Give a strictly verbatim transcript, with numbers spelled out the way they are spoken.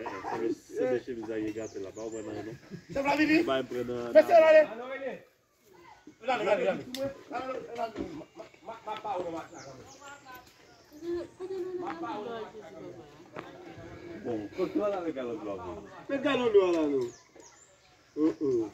eh, eh, se me- se mesye miza ye gate la, pa w pran nan non. Chèf la vini. Ba m pran nan. Mesye, ale. Gade, gade, gade. Bon, kote w al avèk galon dlo a pou mwen? Met galon dlo a la non. Oh, oh.